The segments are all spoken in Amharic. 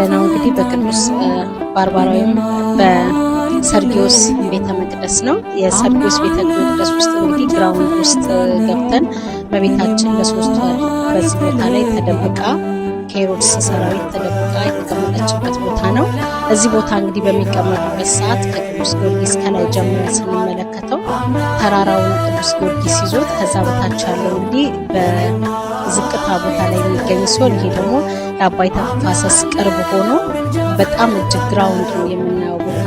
ያለነው እንግዲህ በቅዱስ ባርባራ ወይም በሰርጊዮስ ቤተ መቅደስ ነው። የሰርጊዮስ ቤተ መቅደስ ውስጥ እንግዲህ ground ውስጥ ገብተን እመቤታችን ለ3 ወር በዚህ ቦታ ላይ ተደብቃ ከሄሮድስ ሰራዊት ተደብቃ የተቀመጠችበት ቦታ ነው። እዚህ ቦታ እንግዲህ በሚቀመጡበት ሰዓት ከቅዱስ ጊዮርጊስ ከላይ ጀምረን ስንመለከተው ተራራውን ቅዱስ ጊዮርጊስ ይዞት ከዛ በታች ያለው እንግዲህ በዝቅታ ቦታ ላይ የሚገኝ ሲሆን ይሄ ደግሞ ለአባይ ተፋሰስ ቅርብ ሆኖ በጣም እጅግ ground ነው የምናየው ቦታ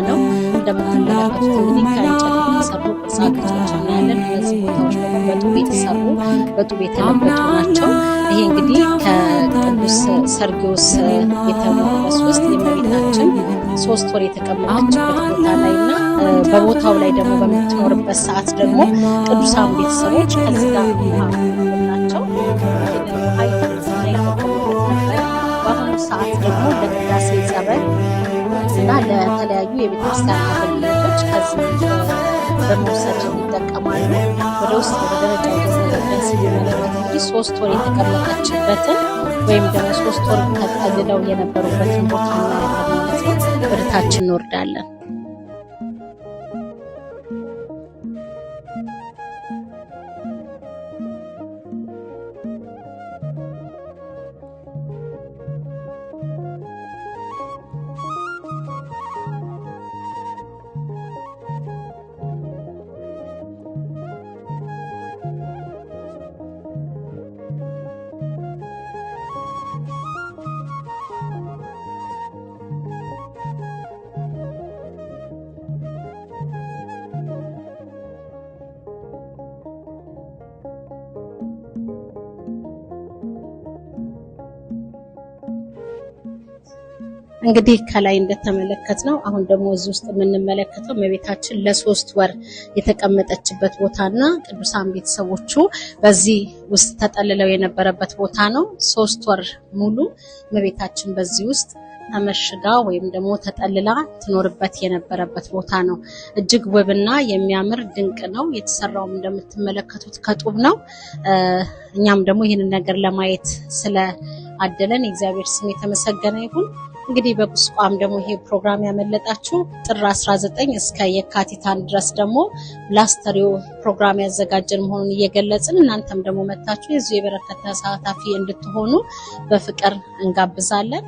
ነው። እንደምትመለከቱት እንግዲህ ከእንጨት የተሰሩ ቅርጻ ቅርጾች እናያለን። እነዚህ ቦታዎች ደግሞ በጡብ የተሰሩ በጡብ የተለበጡ ናቸው። ይሄ እንግዲህ ከቅዱስ ሰርጊዮስ ቤተ መቅደስ ውስጥ የእመቤታችን 3 ወር የተቀመጠችበት ቦታ ላይ እና በቦታው ላይ ደግሞ በምትኖርበት ሰዓት ደግሞ ቅዱሳን ቤተሰቦች ከዚህ ጋር ናቸው ይጠቀሙበት ነበረ። በአሁኑ ሰዓት ደግሞ ለቅዳሴ ጸበል እና ለተለያዩ የቤተክርስቲያን አገልግሎቶች ከዚህ በመውሰድ ይጠቀማሉ። ወደ ውስጥ ወደ ደረጃ ገብተን ስንመለከት እንግዲህ 3 ወር የተቀመጠችበትን ወይም ደግሞ 3 ወር ተጠልለው የነበሩበትን ቦታ እናያለን ማለት ነው። ወደ ታች እንወርዳለን። እንግዲህ ከላይ እንደተመለከትነው አሁን ደግሞ እዚህ ውስጥ የምንመለከተው እመቤታችን ለ3 ወር የተቀመጠችበት ቦታና ቅዱሳን ቤተሰቦቹ በዚህ ውስጥ ተጠልለው የነበረበት ቦታ ነው። 3 ወር ሙሉ እመቤታችን በዚህ ውስጥ ተመሽጋ ወይም ደግሞ ተጠልላ ትኖርበት የነበረበት ቦታ ነው። እጅግ ውብና የሚያምር ድንቅ ነው። የተሰራውም እንደምትመለከቱት ከጡብ ነው። እኛም ደግሞ ይህንን ነገር ለማየት ስለ አደለን የእግዚአብሔር ስም የተመሰገነ ይሁን። እንግዲህ በቁስቋም ደግሞ ይሄ ፕሮግራም ያመለጣችሁ ጥር 19 እስከ የካቲት 1 ድረስ ደግሞ ላስተሪዮ ፕሮግራም ያዘጋጀን መሆኑን እየገለጽን እናንተም ደግሞ መታችሁ የዚሁ የበረከት ተሳታፊ እንድትሆኑ በፍቅር እንጋብዛለን።